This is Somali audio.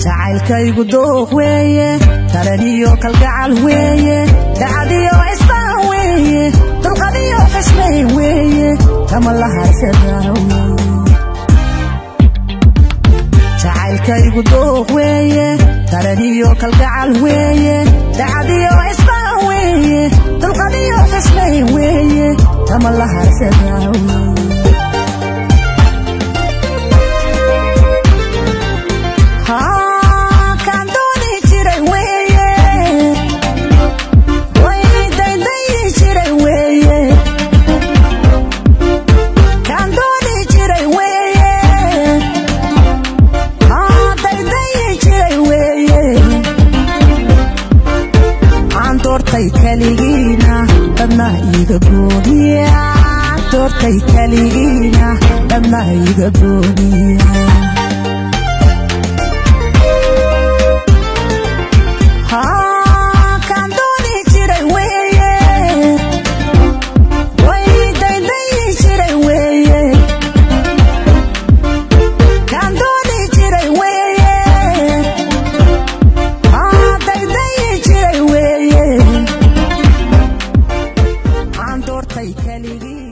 Jacaylkaygu dooq weeye, taraniyo kalgacal weeye, dacadiyo isbaan weeye, dulqadiyo xishmay weeye, tama la harsadaa weeye. Jacaylkaygu dooq weeye, taraniyo kalgacal weeye, dacadiyo isbaan weeye, dulqadiyo xishmay weeye, tama la harsadaa weeye. Kaligiina dadna iga gooniya, doortay kaligiina dadna iga gooniya. Kaan dooni jiray weeye, way daydayi jiray weeye, kaan dooni jiray weeye, daydayi jiray weeye. Doortay kaligii.